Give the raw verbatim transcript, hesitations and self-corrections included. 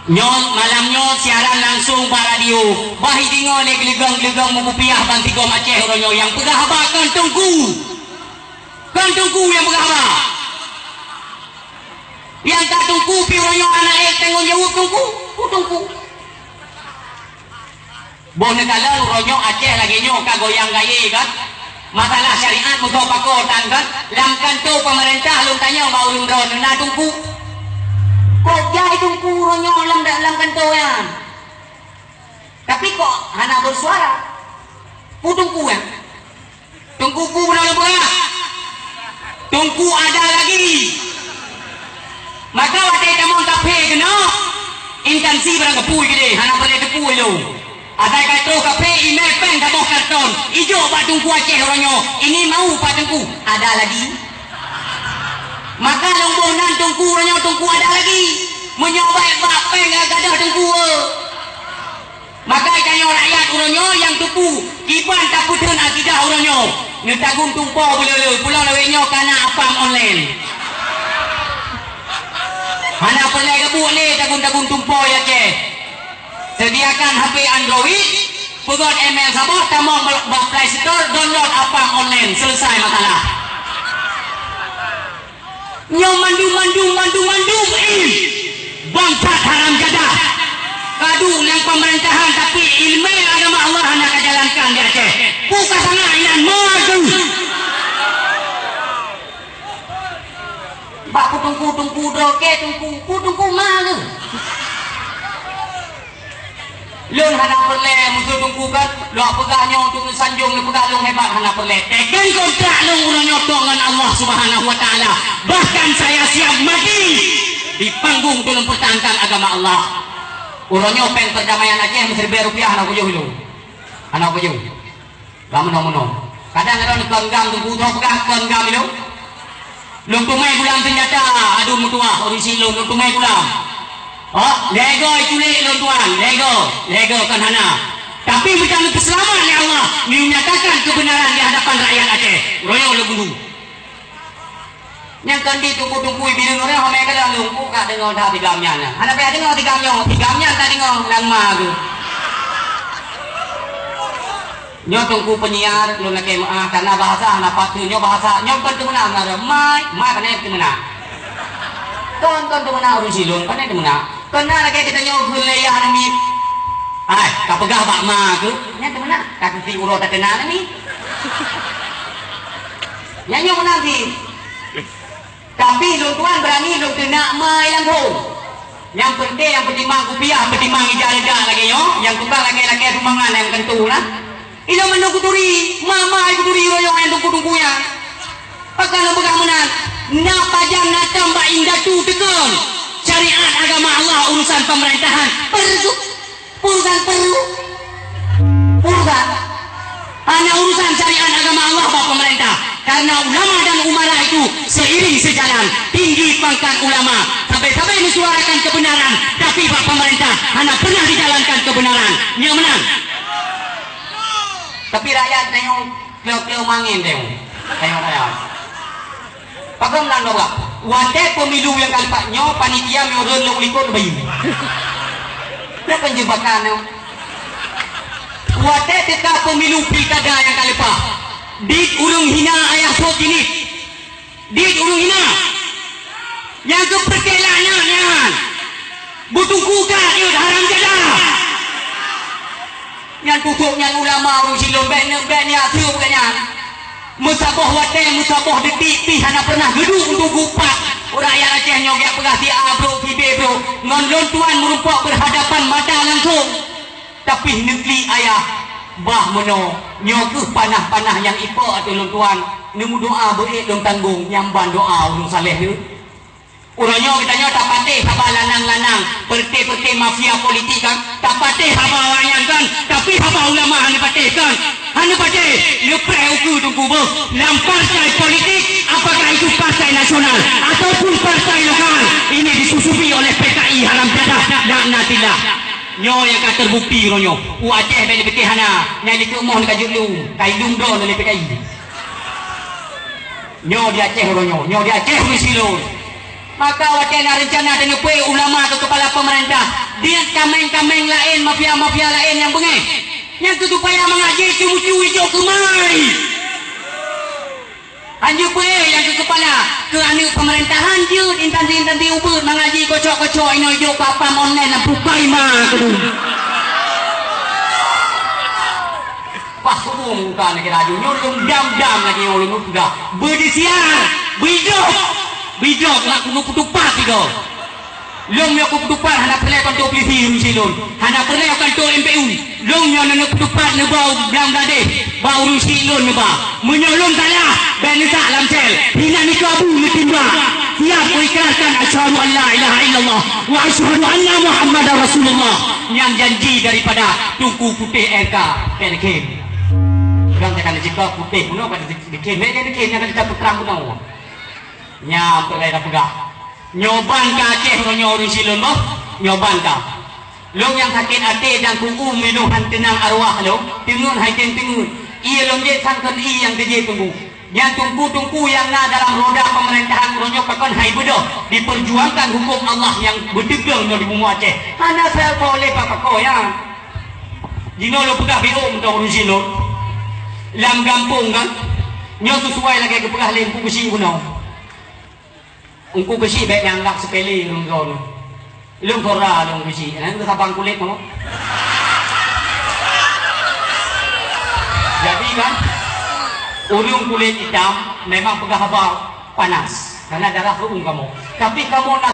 Nyoe malam nyoe siaran langsung bak radio. Bah ideungoe lé geuleugong-geuleugong meukupiah bansigom Aceh uroe nyoe nyang peugah haba kon Teungku. Kon Teungku nyang peugah haba. Nyang ka Teungku pih uroe nyoe hana ék tanggong jaweueb Teungku. Ku Teungku. Boh neukalon uroe nyoe Aceh lagée nyoe ka goyang gayée kan? Masalah syariat meugoe pakoe tan kan? Lam kantô peumeurintah lôn tanyong bak ureuëng droeneuh na Teungku. Kok jai Teungku uroe nyoe lam, lam kantô nyan? Tapi kok hana beusuara? Peue Teungku nyan? Teungku peue bunoe lôn peugah? Teungku ada lagi. Maka watée tamong kafe keunoe, intansi barang geupui keudeh, hana peureulée teupui lôn. Asai ka troh kafe, imé péng saboh karton, ijok bak Teungku Aceh uroe nyoe, ini mau Pak Teungku, ada lagi. Maka lôn boh nan Teungku uroe nyoe, Teungku ada lagi. Meunyoe baét bak péng ka gadôh Teungku, eh. Maka tanyoe rakyat uroe nyoe nyang teupeu kiban tapeutheun akidah uroe nyoe. Neutagun tumpo beuleu-leu, pulang lawét nyoe kana apam online. Hana peureulée geubuet lé tagun-tagun tumpo ya Aceh. Sediakan H P Android, peugöt email saboh, tamong bak Play Store, download apam online, selesai masalah. Nyoe mandum-mandum, mandum-mandum, ih, bangsat haram jadah. Ka duek lam pemerintahan, tapi ileumèe agama Allah hana ka jalankan di Aceh. Peue ka sangat inan, ma kheueh. Bak peue teungku, teungku droe kèe, teungku, peue teungku ma kheueh. Lôn hana peureulèe musoh teungku kan, lôn peugah nyoe untuk neusanjong, lôn peugah lôn hebat, hana peureulèe. Teuken kontrak lôn uroe nyoe tok ngon Allah Subhanahu wa Taala. Bahkan saya siap mati di panggung untuk mempertahankan agama Allah. Uroe nyoe péng perdamaian Aceh meusiribèe rupiah hana kujoh lôn. Hana kujoh. Lam meunoe-meunoe. Kadang droeneuh kon gam teungku, droe peugah kon gam ilôn. Lôn teumèe gulam seunjata, aduh meutuwah, ureueng syiek lôn, lôn teumèe gulam. Oh, lhèe goe iculék lôn tuan, lhèe goe, lhèe goe kon hana. Tapi meutan neupeuseulamat lé Allah, neunyatakan keubeunaran di hadapan rakyat Aceh. Uroe nyoe lôn bunoe. Nyang kon di teungku-teungku bileung ureueng, homé ka lôn, ku ka deungoe that tigam nyan. Hana payah deungoe tigam nyoe, tigam nyan tadeungoe lam ma geuh. Nyoe teungku penyiar, lôn lakèe meu'ah, karena bahasa hana patut. Nyoe bahasa, nyoe kon teumeuna, mai, mai pane teumeuna. Kon, kon teumeuna ureueng syiek lôn, pane teumeuna. Kon na lakèe geutanyoe kheun lé yah namiet. Hai, ka peugah bak ma geuh, nyan teumeuna, ka keuti uroe tateuna namiet. Nyan nyoe meunan cit. Tapi lôn tuan beurani lôn teunak mai langsông. Nyang peunteng nyang peutimang kupiah, peutimang ija reudak lagèe nyoe, nyang tukang lakèe-lakèe sumbangan nyang keuneuk na. Ilôn mandum kuturi, ma-ma kuturi royong nyang teungku-teungku nyan. Pakon lôn peugah meunan, na pajan na tam bak indatu teukon. Syariat agama Allah, urusan pemerintahan, peureuguek. Urusan peureuguek. Urusan. Hana urusan syariat agama Allah bak pemerintah. Karena ulama dan umara itu seiring sejalan. Tinggi pangkat ulama. Sabe-sabe menyuarakan kebenaran. Tapi bak pemerintah hana pernah dijalankan kebenaran. Nyo meunan. Tapi rakyat tengok kleu-kleu mangén tengok. Tengok rakyat. Pakon nan lôn peugah? Watèe pemilu nyang ka leupah nyoe, panitia meu'en lôn likot bayi. Nyoe kan jebakan nyoe. Watèe teuka pemilu pilkada nyang ka leupah, dit ureueng hina ayah sot jinih. Dit ureueng hina. Nyang keupeureuté laknat nyan. Beuteungku ka jeuet haram jadah. Nyan pukok nyan ulama ureueng syiek lôn bèk neuk bèk neuk ateueh bukan nyan. Meusaboh watèe, meusaboh detik pih hana pernah geuduek untuk geupat. Rakyat Aceh nyoe geujak peugah si A brôk, si B brôk. Ngon lôn tuan meurumpok berhadapan mata langsung. Tapi neuklik ayah, bah meunoe, nyoe kheueh panah-panah nyang ipo ateueh lôn tuan. Neumeudoa beuék lôn tanggong, nyang ban doa ureueng saleh nyoe. Uroe nyoe geutanyoe tapatéh haba lanang-lanang, peureté-peureté mafia politik kan, tapatéh haba awaknyan kan, tapi haba ulama hana patéh kan, hana patéh. Neupreh ukeue teungku beuh, lam partai politik, apakah itu partai nasional ataupun partai lokal, ini disusupi oleh P K I haram jadah, laknatillah. Nyoe nyang ka terbukti uroe nyoe, u Aceh bèk neupiké hana, nyang dikeue moh ka jeuet lom, ka ilong droe lé P K I. Nyoe di Aceh uroe nyoe, nyoe di Aceh meusilon. Maka watée na reuncana tanyoe peue ulama keu keupala peumeurintah, diet kaméng-kaméng laén, mafia-mafia laén nyang beungéh. Nyang keu supaya mangat jih seumu-seumu ijok keumai. Hanjeuet peue nyang keu keupala, keu aneuëk peumeurintah hanjeuet intansi-intansi ubeut mangat jih kocok-kocok inoe ijok platform online nyang bukai ma keudeh. Bah, subuh muka lagée laju, nyoe lôn dam-dam lagée ulôn peugah. Beudisiar, beudok, beudok nak keuneuk peutupat sigoe. Lôn nyoe keupeuteupat hana peureulée kantô polisi urusi lôn, hana peureulée kantô M P U. Lôn nyoe neuneuk peutupat neuba u Blang Bladeh, ba urusi lôn neuba. Meunyoe lôn salah, bék neusak lam sel. Hinan nikeue abu neutimbak. Siap kuikrarkan asyhadu an la ilaha illallah wa asyhadu anna Muhammadar Rasulullah. Nyan janji daripada Teungku Putéh R K Pelikin. Ureuëng takana jikok putéh bunoe ka dikém, bék dikém nyang ka dicabut trang bunoe. Nyan peureulée tapeugah. Nyoe ban ka Aceh uroe nyoe ureuëng silôn boh, nyoe ban ka. Lôn nyang sakét até dan kuku meunyoe han teunang arwah lôn, teungeut hai tem teungeut. Ié lôn jeuet sang kon ié nyang teujeuet teungku. Nyan teungku-teungku nyang na dalam roda peumeurintah uroe nyoe pakon hai beudôh dipeurjuangkan huköm Allah nyang beuteupeue nyoe di bumoe Aceh. Hana sapeue lé pakon nyan. Jinoe lôn peugah biôh mantong ureuëng silôn. Lam gampông kan, nyoe sisuai lagée geupeugah lé Teungku Keuchik bunoe. Teungku Keuchik bék neuanggab sepele ureuëng droeneuh. Lôn kora lôn Keuchik, nyan keu sabang kulét nyoe. Jadi kan, ureuëng kulét itam memang peugah haba panas, karena darah reuung kamoe. Tapi kamoe na